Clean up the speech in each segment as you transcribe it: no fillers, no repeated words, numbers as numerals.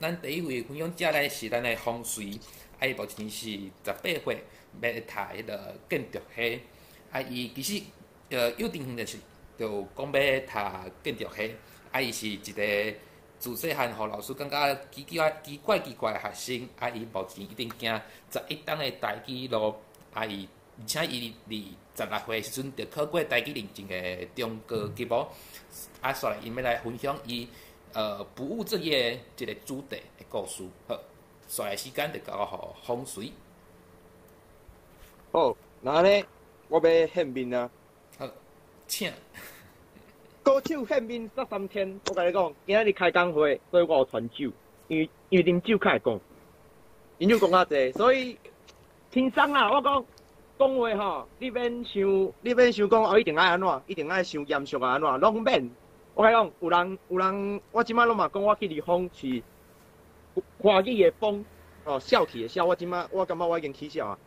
咱第一位分享者咧是咱的風隨，啊，伊目前是18歲，欲讀彼个建築系。啊，伊其實幼稚園就是就講欲讀建築系，啊，伊是一個自細漢予老師感覺奇怪奇怪奇怪的學生，啊，伊目前已經行11冬的台語路，啊，伊而且伊佇16歲時陣就考過台語認證的中高級哦。啊，煞來𪜶欲來分享伊不務正業這个主題的故事。好，煞來時間就交予風水。好，那按呢，我欲獻面啊。好，請。高手獻面殺三千，我共你講，今仔日開講會，所以我有傳酒，因為啉酒較會講，飲酒講較濟，所以輕鬆啦。我講講話吼，你免想，你免想講哦，一定愛按怎，一定愛傷嚴肅啊按怎，攏免。我共你講，有人有人，我這擺攏嘛講，我去日風是歡喜的風，哦，笑氣的笑。我這擺我感覺我已經起笑啊。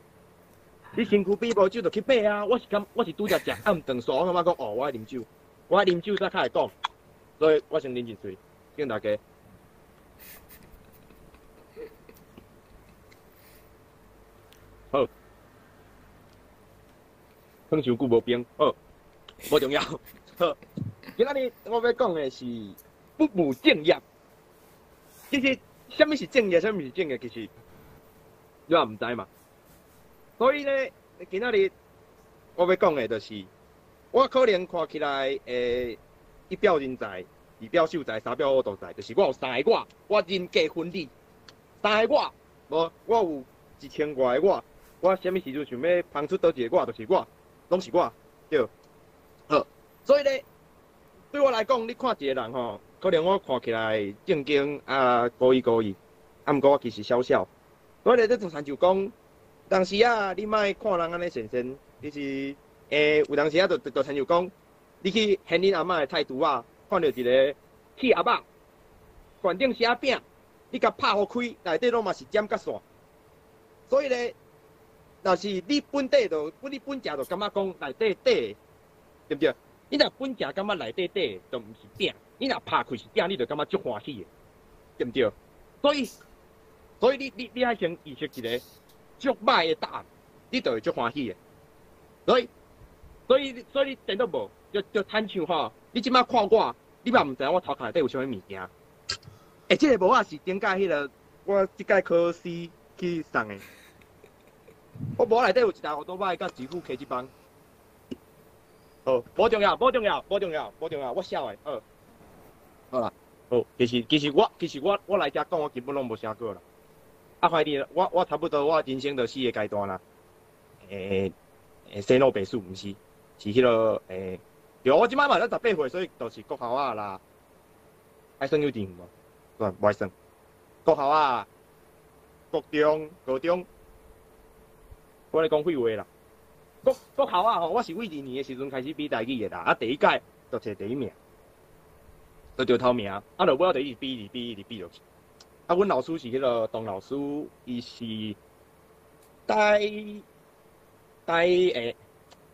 你身軀邊無酒就去買啊！我是感，我是拄才食暗頓煞，我感覺講哦，我愛啉酒，我愛啉酒才較會講，所以我先啉一喙，敬大家。好，放傷久無冰，好，無重要。好，今仔日我欲講的是不務正業。其實，啥物是正業，啥物是正業，其實你也毋知嘛。所以咧，今仔日我欲講的就是，我可能看起來會一表人才、二表秀才、三表好多才，就是我有三个我，我人格分裂，三个我，無，我有一千外个我，我啥物時陣想欲芳出佗一个我，就是我，攏是我，對。好，所以咧，對我來講，你看一個人吼，可能我看起來正經啊，古意古意，啊，毋過我其實小小。所以咧，這就親像講，當時啊，你莫看人按呢善善，其實，有當時啊，就就親像講，你去掀恁阿嬤的菜櫥仔，看著一个鐵盒仔，懸頂寫餅，你共拍予開，內底攏嘛是針佮線。所以咧，若是你本底就，你本食就感覺講內底短，對毋對？你若本食感覺內底短，就毋是餅；你若拍開是餅，你就感覺足歡喜的，對毋對？所以，所以你你你愛先預設一个足歹的答案，你就會足歡喜的。所以，所以，所以你顛倒無，就就親像吼，你這擺看我，你嘛毋知影我頭殼內底有啥物物件。欸，這个帽仔是頂屆彼个我這屆考試去送的。我帽仔內底有一台歐多擺佮一副溪子枋。好，無重要，無重要，無重要，無重要，我痟的，好。好啦，好，其實其實我其實我我來遮講，我基本攏無啥過啦。啊，反正我我差不多我人生就四个階段啦。欸欸，生老病死毋是，是彼个欸，對，我這擺嘛才18歲，所以就是國校仔啦。愛算幼稚園無？無愛算。國校仔、國中、高中，我咧講廢話啦。國國校仔吼，我是為二年的時陣開始比台語的啦。啊，第一屆就摕第一名，就著頭名。啊，就尾仔就一直比，一直比，一直比落去。啊，阮老師是彼个董老師，伊是台台欸，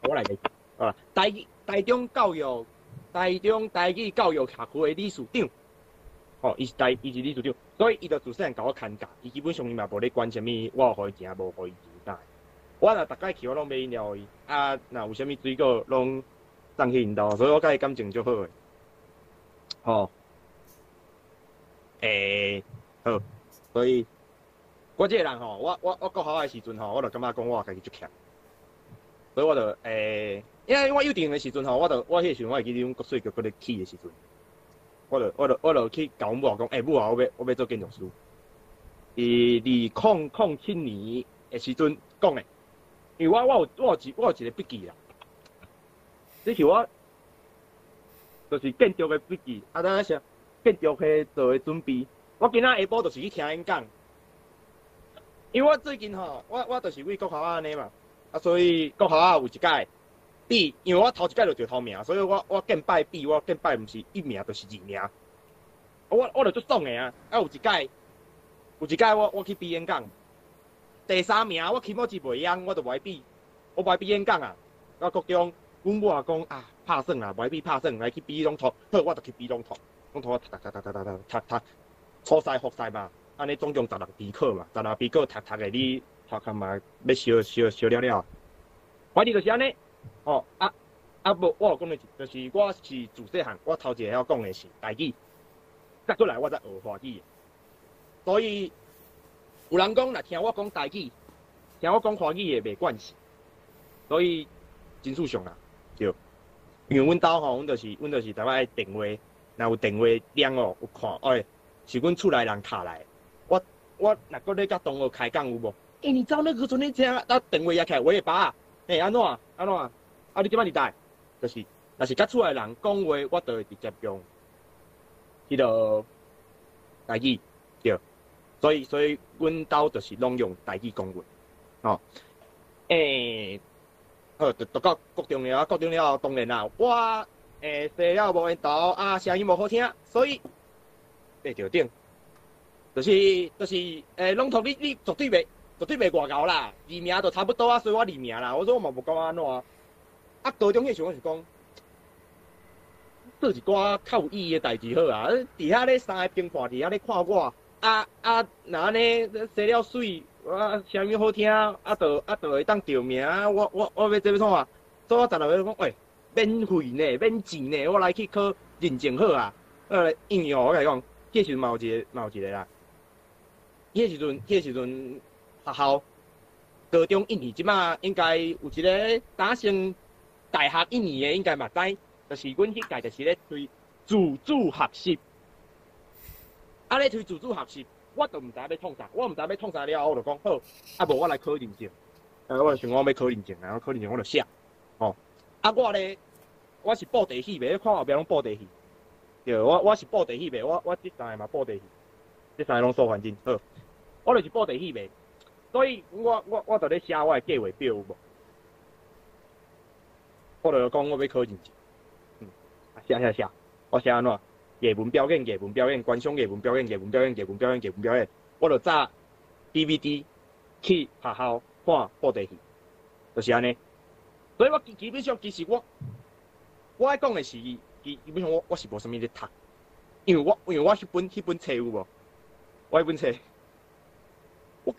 我來個，啊，台台中教育台中台語教育協會的理事長。吼，伊是台，伊是理事長，所以伊就自細漢共我牽教。伊基本上伊嘛無咧管啥物，我有予伊錢，無予伊錢啥的。我若逐擺去，我攏買飲料予伊。啊，若有啥物水果，攏送去𪜶兜，所以我佮伊感情足好的。吼，欸，好，所以，我這個人吼，我我我國校的時陣吼，我就感覺講我家己足強，所以我就欸，因為我幼稚園的時陣吼，我就我彼個時陣我會記得阮國稅局閣咧起的時陣，我就我就我就去共阮母講，欸，母啊，我欲我欲做建築師。佇2007年的時陣講的，因為我我有我有一我有一个筆記啦，這是我就是建築的筆記，啊，等下建築系做的準備。我今仔下晡就是去聽𪜶講，因為我最近吼，我我就是為國校仔按呢嘛，啊，所以國校仔有一屆比，因為我頭一屆就著頭名，所以我我見擺比，我見擺毋是一名就是二名，我我就足爽的啊！啊，有一屆，有一屆我我去比演講，第三名我起碼是袂曉，我就無愛比，我無愛比演講啊。我國中，阮母也講啊，拍算啦，無愛比拍算，來去比朗讀，好，我就去比朗讀，朗讀我讀讀讀讀讀讀讀讀。初賽複賽嘛，按呢總共十六支考嘛，十六支考讀讀的你頭殼嘛欲燒燒燒了了。反正就是按呢，吼啊啊無，我有講的就是我是自細漢，我頭一个曉講的是台語，再過來我才學華語。所以有人講，若聽我講台語，聽我講華語的袂慣勢，所以真事上啦，對。因為阮兜吼，阮就是逐擺電話，若有電話響哦，有看，哎，是阮厝內人敲來。我若閣咧佮同學開講有無？欸，你知道那個昨天這樣，啊，電話也起來，喂，爸，欸，按怎按怎？啊，你這擺佇佗？就是，若是佮厝內人講話，我就會直接用彼个台語，對。所以阮兜就是攏用台語講話，吼。欸，好，就讀到國中了，國中了後當然啦，我生了無緣投，啊，聲音無好聽，所以爬著頂，就是攏托你絕對袂外𠢕啦，二名就差不多啊，所以我二名啦，我說我嘛無感覺按怎啊。啊，高中彼時陣我是講，做一寡較有意義的代誌好啊，佇遐咧三個評判佇遐咧看我，啊啊，若按呢生了媠，我聲音好聽，啊就會當著名，我欲這欲創啊？所以我逐日咧講，喂，免費呢，免錢呢，我來去考認證好啊。因為哦，我共你講，彼個時陣嘛有一個啦。彼個時陣學校高中一年，這馬應該有一個打成大學一年的，應該嘛知，就是阮彼屆就是咧推自主學習。啊，咧推自主學習，我都毋知欲創啥，我毋知欲創啥了後，我就講好，啊無我來考認證。我就想講我欲考認證啊，我考認證我就寫，吼。啊，我咧，我是布袋戲袂，你看後壁攏布袋戲。對，我是布袋戲袂，我這三個嘛布袋戲，這三個攏素還真好。我就是布袋戲袂，所以我就咧寫我的計劃表有無？我就講我欲考認證，寫寫寫，我寫按怎？藝文表演、藝文表演、觀賞藝文表演、藝文表演、藝文表演、藝文表演，我就紮 DVD 去學校看布袋戲，就是按呢。所以我基本上其實我愛講的是，基本上我是無啥物咧讀，因為我彼本冊有無？我彼本冊，我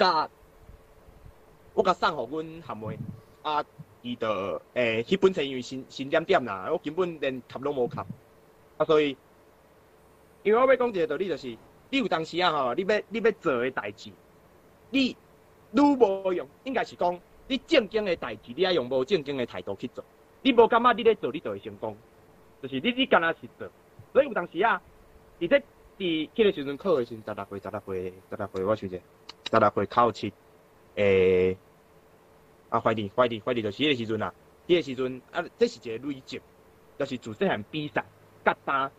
共送予阮含妹，啊，伊就彼本冊因為新新點點啦，我根本連合攏無合，啊，所以，因為我欲講一個道理，就是你有當時啊吼，你欲做的代誌，你愈無用，應該是講你正經的代誌，你愛用無正經的態度去做，你無感覺你咧做，你就會成功，就是你敢若是做，所以有當時啊，佇彼個時陣考的時陣，十六歲，十六歲，十六歲，我想者，十六歲考試，啊，反正就是彼個時陣啦，彼個時陣啊，這是一個累積，就是自細漢比賽佮擔。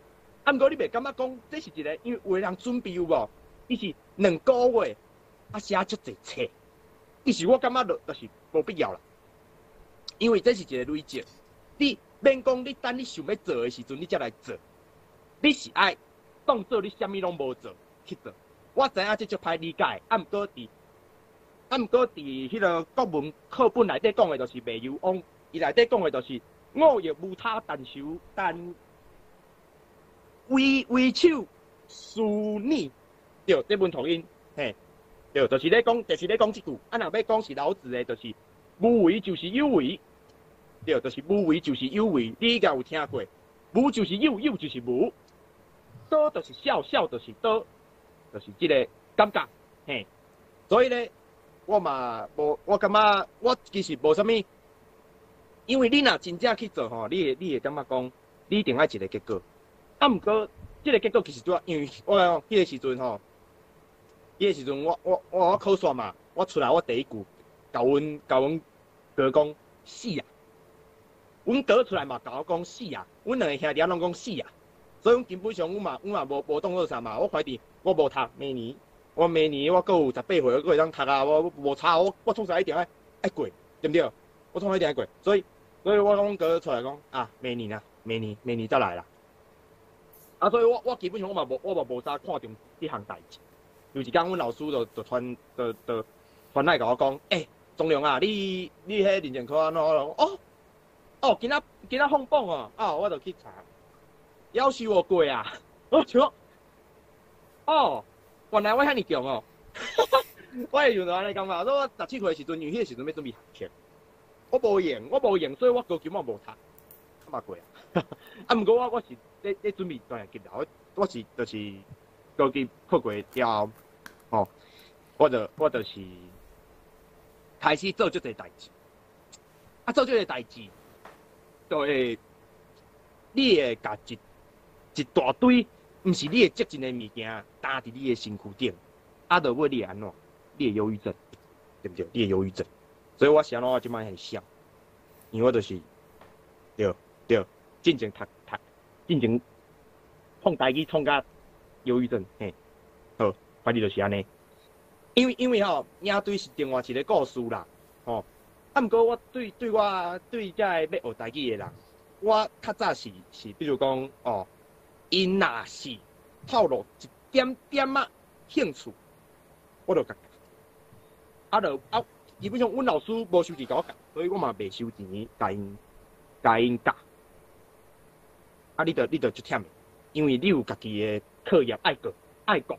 啊，毋過你袂感覺講這是一個，因為有的人準備有無？伊是2個月，啊寫足濟冊，其實我感覺就是無必要啦，因為這是一個累積，你免講你等你想欲做的時陣，你才來做，你是愛當做你啥物攏無做去做。我知影這足歹理解，啊，毋過佇彼个國文課本內底講的，就是賣油翁，伊內底講的就是我欲無他，但求但為首思逆，對，這文讀音，嘿，對，就是咧講這句。啊，若欲講是老子的，就是無為就是有為，對，就是無為就是有為。你應該有聽過，無就是有，有就是無，道就是孝，孝就是道，就是這个感覺，嘿。所以咧，我嘛無，我感覺我其實無啥物，因為你若真正去做吼，你會感覺講，你一定愛一個結果。啊，毋過，這个結果其實主要，因為我講彼個時陣吼，彼個時陣我考煞嘛，我出來我第一句，共阮哥講死啊！阮哥出來嘛，共我講死啊！阮兩个兄弟攏講死啊！所以阮根本上阮嘛無當做啥嘛，我懷疑我無讀明年，我明年我閣有18歲，我閣會當讀啊！我無差，我創啥一定愛過，對毋對？我創啥一定愛過，所以我講哥出來講啊，明年啊，明年再來啦。啊，所以我基本上我嘛無啥看重這項代誌。有一工，阮老師就傳來共我講，欸，宗良啊，你彼認證考按怎？我講哦哦，今仔放榜哦，啊，我就去查，夭壽我過啊，我想哦，原來我遐爾強哦！我會用到按呢感覺，所以我17歲的時陣，因為彼個時陣欲準備學測，我無閒，我無閒，所以我高中我無讀，啊嘛過啊。啊，毋過我是咧準備專業級啦，我是就是高級考過了後，吼，我就是開始做足濟代誌，啊，做足濟代誌，就會你會共一大堆毋是你的責任的物件擔佇你的身軀頂，啊，到尾你會按怎？你會憂鬱症，對毋對？你會憂鬱症，所以我是按怎我這擺會想，因為我就是對對，進前讀讀，進前創台語創甲憂鬱症，嘿，好，反正就是按呢。因為吼，領隊是另外一個故事啦，吼。啊，毋過我對我對遮个欲學台語的人，我較早是，比如講，哦，𪜶若是透露一點點仔興趣，我就共教。啊，就啊，基本上阮老師無收錢共我教，所以我嘛袂收錢共𪜶教。啊，你就足忝的，因為你有家己的課業愛顧愛顧，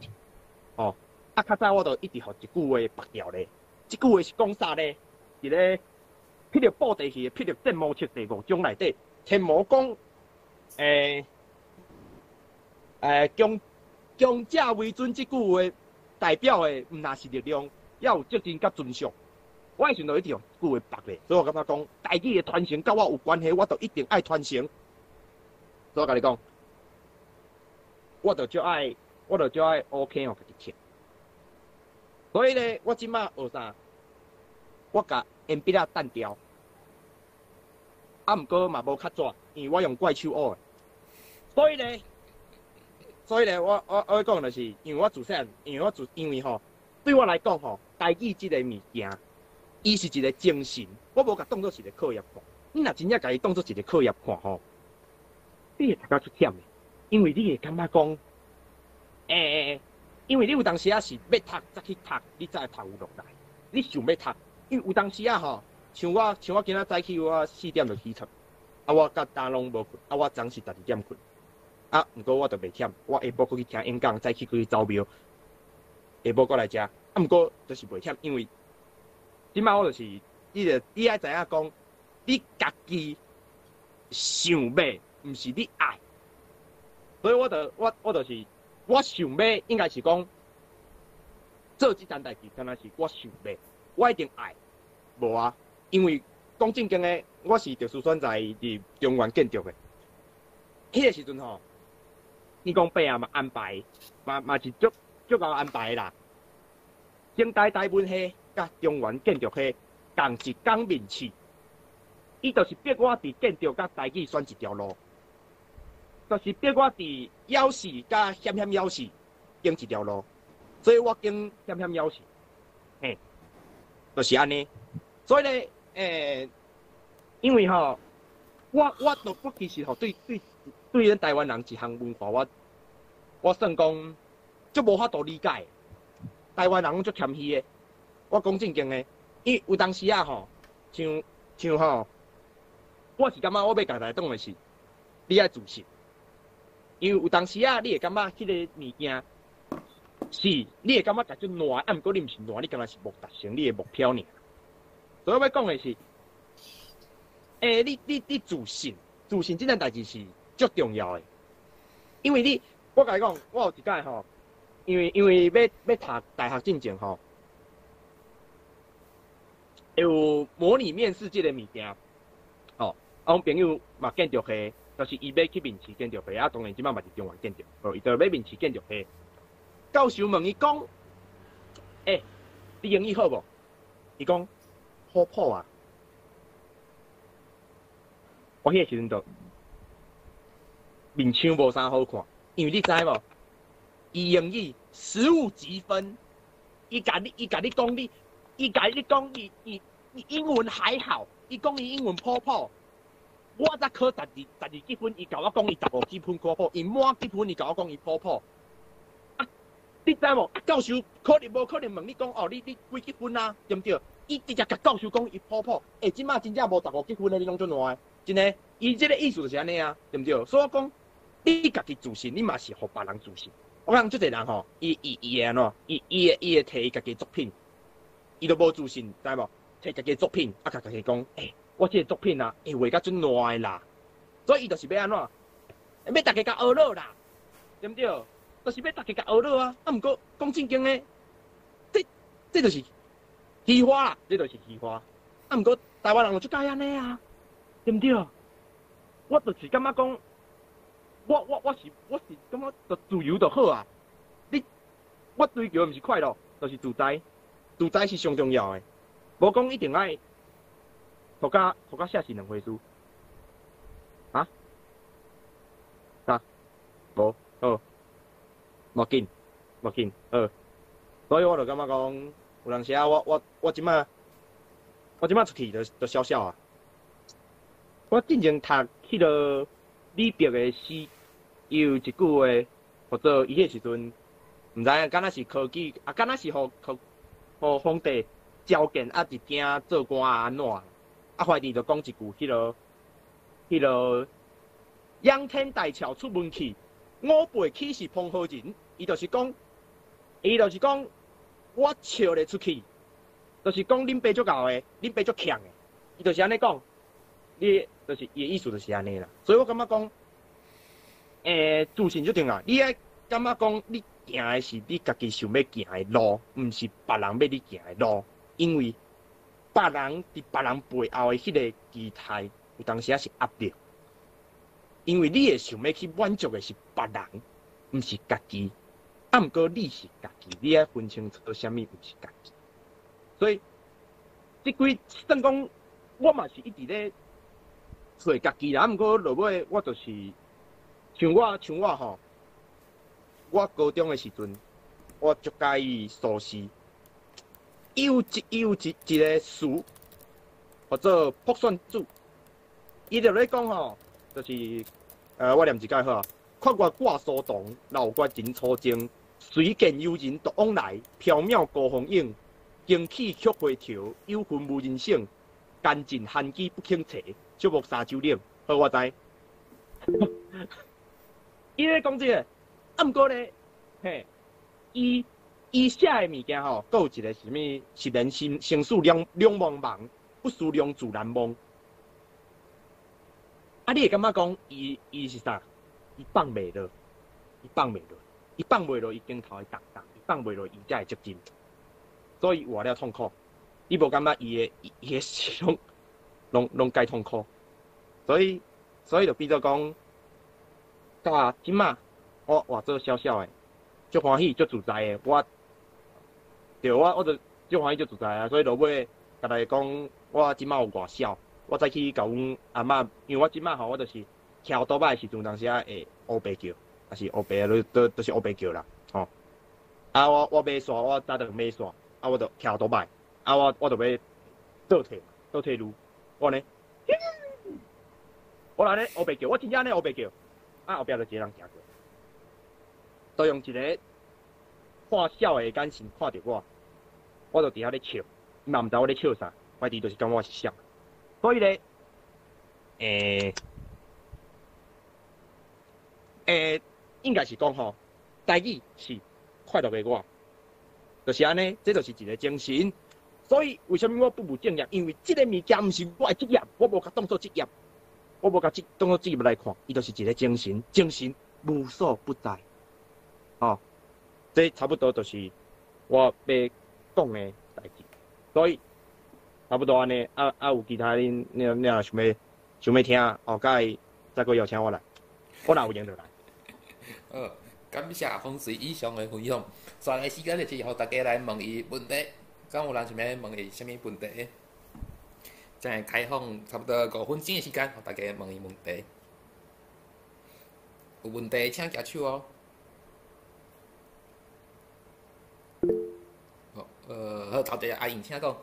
哦。啊，較早我就一直予一句話縛牢咧，這句話是講啥咧？佇咧霹靂布袋戲的霹靂戰魔冊第五章內底，天魔講，強者為尊這句話代表的，毋但是力量，也有責任佮尊屬。我彼時陣就一直予這句話縛咧，所以我感覺講，台語的傳承佮我有關係，我就一定愛傳承。所以我共你講，我就足愛 OK 予家己聽。所以咧，我這擺學啥？我共鉛筆仔擲掉，啊，毋過嘛無較紙，因為我用怪手學的。所以咧，我欲講就是，因為我自細漢，因為吼，對我來講吼，台語這个物件，伊是一個精神，我無共當做一個課業看。你若真正共伊當做一個課業看吼，你會讀甲足忝的，因為你會感覺講，因為你有當時仔是欲讀才去讀，你才會讀有落來。你想欲讀，因為有當時仔吼，像我今仔早起我4點就起床，啊我到今攏無睏，啊我昨是12點睏，啊毋過我就袂忝，我下晡閣去聽演講，早起閣去走廟，下晡閣來遮，啊毋過就是袂忝，因為這擺我就是，你愛知影講，你家己想欲，毋是你愛，所以我就是我想欲，應該是講做這件代誌，敢若是我想欲，我一定愛，無啊，因為講正經的，我是特殊選才佇中原建築的，彼個時陣吼，你講伯啊嘛安排，嘛是足足𠢕安排的啦。成大台文系佮中原建築系仝一工面試，伊就是逼我佇建築佮台語選一條路，就是逼我佇枵死佮險險枵死揀一條路，所以我揀險險枵死，嘿，就是按呢。所以咧，因為吼，我其實吼對咱台灣人一項文化，我算講足無法度理解。台灣人攏足謙虛的，我講正經的，伊有當時啊吼，像吼，我是感覺我欲共大家講的是，你愛自信，因為有當時啊，你會感覺彼个物件是，你會感覺共足爛，啊，毋過你毋是爛，你敢若是無達成你的目標爾。所以我欲講的是，你自信，自信這件代誌是足重要的，因為你，我共你講，我有一擺吼。因為欲讀大學進前吼，會有模擬面試這个物件，吼，啊，阮朋友嘛建築系，就是伊欲去面試建築系，啊，當然這擺嘛是中原建築，吼，伊就欲面試建築系。教授問伊講，你英語好無？伊講普普啊。我彼个時陣就面相無啥好看，因為你知無？伊英語15級分，伊共你講你，伊共你講伊伊伊英文還好，伊講伊英文普普，我才考十二幾分，伊共我講伊15幾分普普，伊滿級分伊共我講伊普普。啊，你知無？啊，教授可能無可能問你講哦，你幾級分啊？對毋對？伊直接共教授講伊普普，這擺真正無十五級分的，你攏足爛的，真的。伊這个意思就是按呢啊，對毋對？所以我講，你家己自信，你嘛是予別人自信。我講足濟人吼，伊會按怎？伊會提伊家己作品，伊都無自信，知無？提家己作品，啊，共家己講，欸，我這个作品啊，會畫甲足爛的啦，所以伊就是欲按怎？欲逐家共學落啦，對毋對？就是欲逐家共學落啊！啊，毋過講正經的，這就是虛華啦，這就是虛華。啊，毋過台灣人就足佮意按呢啊，對毋對？我就是感覺講，我是感覺就自由就好啊。你我追求的毋是快樂，就是自在，自在是上重要的。無講一定愛塗甲寫是兩回事。啊？啥？無，好，無緊，無緊，好。所以我就感覺講，有當時啊，我這擺出去就痟痟啊。我進前讀彼个李白的詩，伊有一句話，號做伊彼時陣，毋知影敢若是科舉，啊，敢若是予科予皇帝召見，啊，是驚做官啊按怎？啊，懷弟就講一句，彼个仰天大笑出門去，吾輩豈是蓬蒿人？伊就是講，我笑咧出去，就是講恁爸足𠢕的，恁爸足強的，伊就是按呢講。你就是伊的意思就是按呢啦，所以我感覺講，自信最重要。你愛感覺講，你行的是你家己想欲行的路，毋是別人欲你行的路。因為別人佇別人背後的彼个期待，有當時仔是壓力。因為你會想欲去滿足的是別人，毋是家己。啊，毋過你是家己，你愛分清楚啥物毋是家己。所以，這幾算講，我嘛是一直咧揣家己啦，毋過落尾我就是像我吼，我高中的時陣，我足佮意蘇軾，伊有一個詞，號做卜算子，伊就咧講吼，就是我念一句好啊，闊月掛疏堂，老月人初靜，隨見幽人獨往來，飄渺孤芳影，驚起卻回頭，有魂無人省，干盡寒機不肯齊。寂寞沙洲冷，好，我知。伊咧講這个，啊，毋過咧，嘿，伊寫的物件吼，閣有一個是啥物？是人生生死兩茫茫，不思量，自難忘。啊，你會感覺講，伊是啥？伊放袂落，伊放袂落，伊放袂落，伊肩頭會重重，伊放袂落，伊才會責任。所以活了痛苦。你無感覺伊的是攏該痛苦，所以就變做講，甲這擺我活做痟痟的，足歡喜足自在的，我，對我就足歡喜足自在啊！所以落尾共大家講，我這擺有偌痟，我早起共阮阿嬤，因為我這擺吼，我就是騎歐多擺的時陣，當時仔會烏白叫，抑是烏白，都是烏白叫啦，吼。啊，我買煞，我早就買煞，啊，我就騎歐多擺，啊，我就欲倒退，倒退嚕。我呢，我按呢烏白叫，我真正按呢烏白叫，啊後壁就一個人行過，都用一个看痟的眼神看著我，我就佇遐咧笑，伊嘛毋知我咧笑啥，懷疑就是感覺我是痟。所以咧，應該是講吼，台語是快樂的我，就是按呢，這就是一个精神。所以為啥物我不務正業？因為這个物件毋是我的職業，我無共當做職業，我無共這當做職業來看，伊就是一个精神，精神無所不在。哦，這差不多就是我欲講的代誌。所以差不多按呢，啊啊有其他恁你若想欲聽，後蓋再閣邀請我來，我若有閒就來。好，感謝風水以上的分享。紲來時間就是予大家來問伊問題。敢有人想欲問伊啥物問題？才會開放差不多5分鐘的時間，予大家問伊問題。有問題請舉手哦。好，好，頭一个阿英，請講。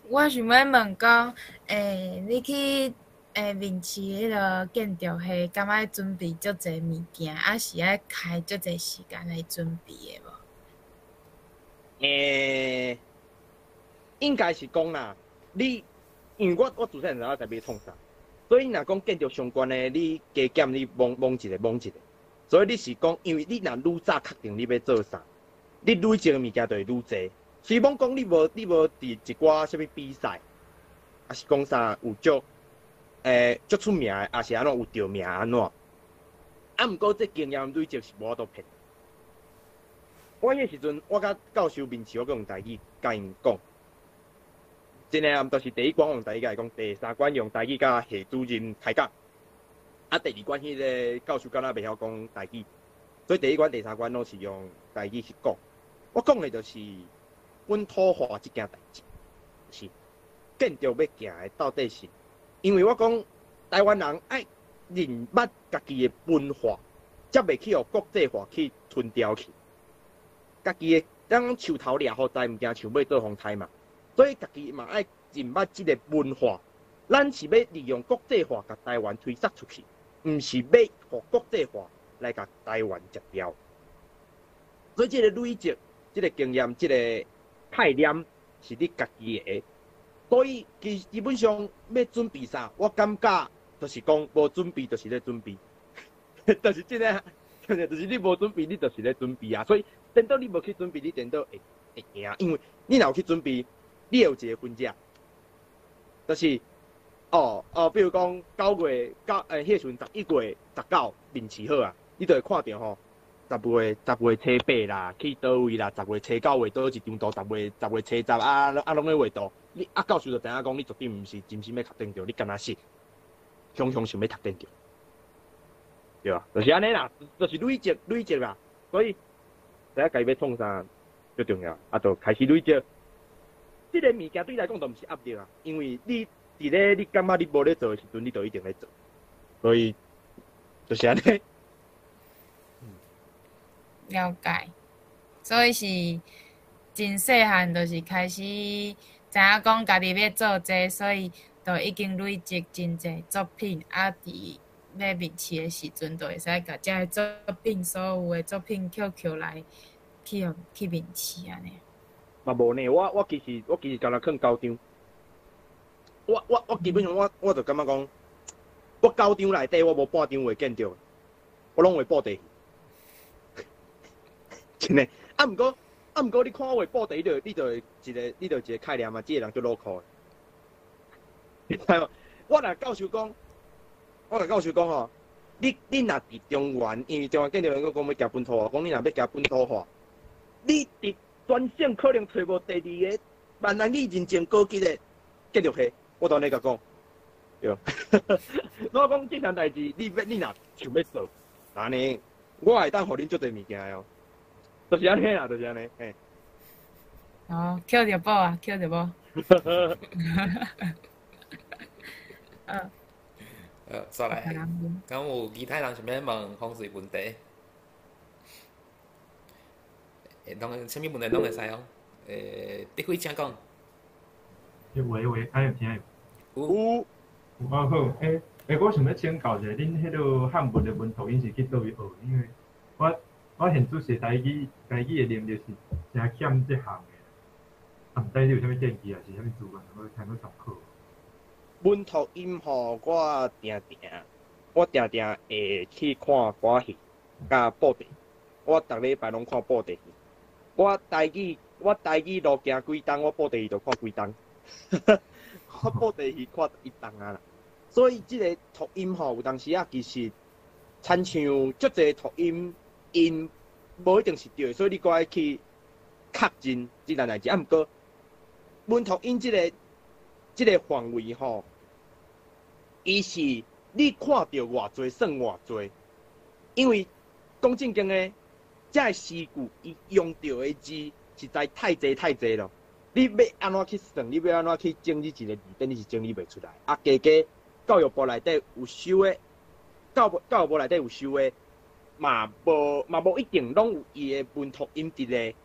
我想欲問講，你去面試彼个建築系，敢愛準備足濟物件，抑是愛開足濟時間來準備的無？應該是講啦，你因為我自細就知欲創啥，所以若講建築相關的，你加減你摸摸一下摸一下。所以你是講，因為你若愈早確定你欲做啥，你累積的物件就會愈濟。雖罔講你無佇一寡啥物比賽，抑是講啥有足足出名的，抑是按怎有著名按怎。啊，毋過這經驗累積是無法度騙。我彼時陣，我佮教授面試，我閣用台語共𪜶講。真的啊，就是第一關用台語共伊講，第三關用台語佮系主任開講。啊，第二關彼个教授敢若袂曉講台語，所以第一關、第三關攏是用台語去講。我講的就是本土化這件代誌，是建築欲行的到底是，因為我講台灣人愛認捌家己的文化，才袂去予國際化去吞掉去。家己的咱講樹頭掠雨在，毋驚樹尾做風颱嘛，所以家己嘛愛認捌這个文化。咱是欲利用國際化共台灣推捒出去，毋是欲予國際化來共台灣食掉。所以這个累積、這个經驗、這个概念是你家己的。所以其基本上欲準備啥，我感覺就是講無準備就是咧準備，就是這个，就是你無準備，你就是咧準備啊。所以顛倒你無去準備，你顛倒會贏，因為你若有去準備，你會有一個分者，就是哦哦，比如講9月9，彼個時陣11月19面試好啊，你就會看著吼，10月初八啦，去佗位啦，10月初九畫佗一張圖，10月初十啊啊攏咧畫圖，你啊教授就知影講，你絕對毋是真心欲讀建築，你敢若是雄雄想欲讀建築，對吧？就是按呢啦，就是累積累積啦，所以知影家己欲創啥最重要，啊，就開始累積。這个物件對你來講都毋是壓力啊，因為你佇咧你感覺你無咧做的時陣，你就一定咧做，所以就是按呢。了解，所以是真細漢，就是開始知影講家己欲做這，所以就已經累積真濟作品，啊，佇欲面試的時陣，就會使共這个作品所有的作品抾抾來去予去面試按呢。嘛無呢，我其實敢若囥九張，我基本上我就感覺講，我九張內底我無半張畫建築，我攏畫布袋戲。真的，啊，毋過，你看我畫布袋，你就一個概念啊，這个人足 local 的。你知無？我若教授講吼，你若佇中原，因為中原建築院講欲行本土化，講你若欲行本土化，你佇全省可能揣無第二个閩南語認證高級的建築系，我都按呢共講，對。我講這項代誌，你若想欲做，按呢，我會當予恁足濟物件的哦。就是按呢啦，就是按呢，嘿。哦，抾著寶啊，抾著寶。嗯。再來，敢有其他人想欲問風水問題？攏啥物問題攏會使哦。德輝請講。喂喂，敢有聽？有。有啊好，我想欲請教一下，恁彼个漢文的文圖音是去佗位學？因為我現主寫台語，台語的能力是誠欠這項的。啊，毋知你有啥物建議，抑是啥物資源，我通閣參考？文圖音吼，我定定會去看歌戲，佮布袋。我逐禮拜攏看布袋戲。我台語路行幾冬，我布袋戲就看幾冬。我布袋戲看一冬啊啦。所以這个讀音吼，有當時啊，其實親像足濟讀音，𪜶無一定是對的，所以你閣愛去確認這件代誌。啊，毋過文讀音這个範圍吼，伊是你看著偌濟算偌濟，因為講正經的，這个詩句伊用著的字實在太濟太濟咯。你欲按怎去算？你欲按怎去整理一个字典？你是整理袂出來。啊，加加教育部內底有收的，教育部內底有收的，嘛無一定攏有伊的文讀音佇咧。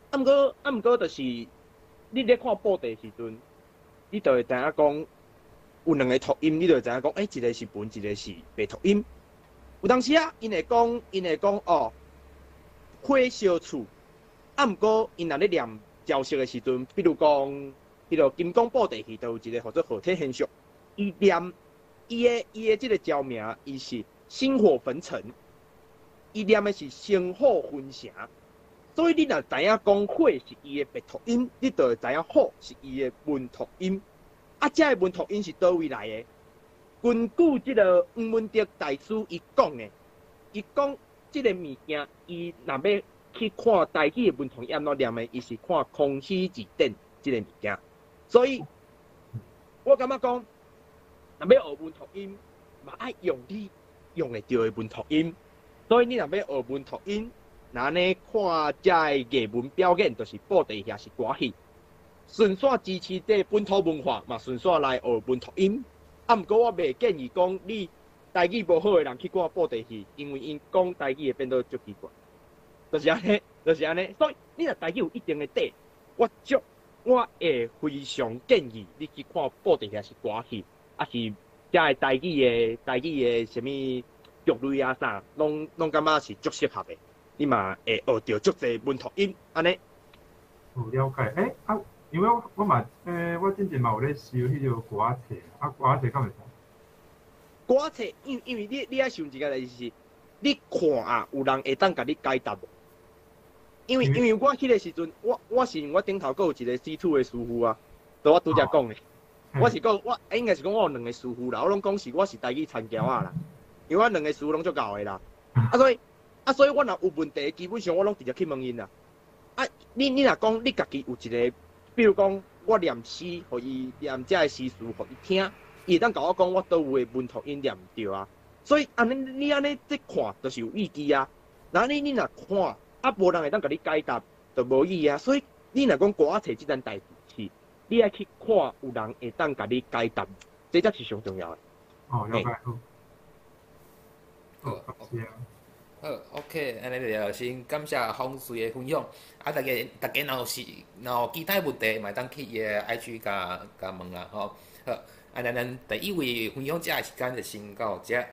啊，毋過就是你咧看布袋時陣，你就會知影講有兩个讀音，你就會知影講，一个是文，一个是白讀音。有當時啊，𪜶會講哦，火燒厝。啊，毋過𪜶若咧念招式的時陣，比如講，彼个金剛布袋戲，就有一个號做和天現象。伊念伊的這个招名，伊是星火焚城。伊念的是生火焚城，所以你若知影講火是伊的白讀音，你就會知影火是伊的文讀音。啊，這个文讀音是佗位來的？根據這个黃文德大師伊講的，伊講這个物件，伊若欲去看台語的文讀音按怎念的，伊是看《康熙字典》這个物件。所以，我感覺講，若欲學文讀音，嘛愛用你用會著的文讀音。所以你若欲學文讀音，若按呢看遮个藝文表演，就是布袋戲抑是歌戲，順紲支持這本土文化，嘛順紲來學文讀音。啊，毋過我袂建議講你台語無好的人去看布袋戲，因為𪜶講台語會變做足奇怪，就是按呢，就是按呢。所以你若台語有一定的底，我會非常建議你去看布袋戲抑是歌戲，抑是遮个台語的啥物劇類啊啥，攏感覺是足適合的。你嘛會學著足濟文讀音，按呢。有了解，欸啊，因為我嘛，我之前嘛有咧修彼个歌仔冊，啊，歌仔冊敢會使？歌仔冊，因為你愛想一个代誌是，你看啊，有人會當共你解答無？因為我彼个時陣，我是我頂頭閣有一個 C2 的師傅啊，就我拄才講的，我是講我應該是講我有兩個師傅啦，我攏講是我是台語田僑仔啦，因為我兩個師傅攏足𠢕的啦，啊所以我若有問題，基本上我攏直接去問𪜶啦。啊，你若講你家己有一個，比如講我念詩，予伊念這个詩詞予伊聽，伊會當共我講我佗位的文讀音念毋對啊。所以按呢你按呢這看就是有意義啊。若你若看啊，無人會當共你解答，就無意義啊。所以你若講歌仔冊這件代誌是，你愛去看有人會當共你解答，這才是上重要的。哦，了解好。好，感謝。好，OK，按呢就先感謝風水的分享。啊，大家若有其他問題，嘛會當去伊的 IG 共問啦吼。好，按呢咱第一位分享者的時間就先到遮。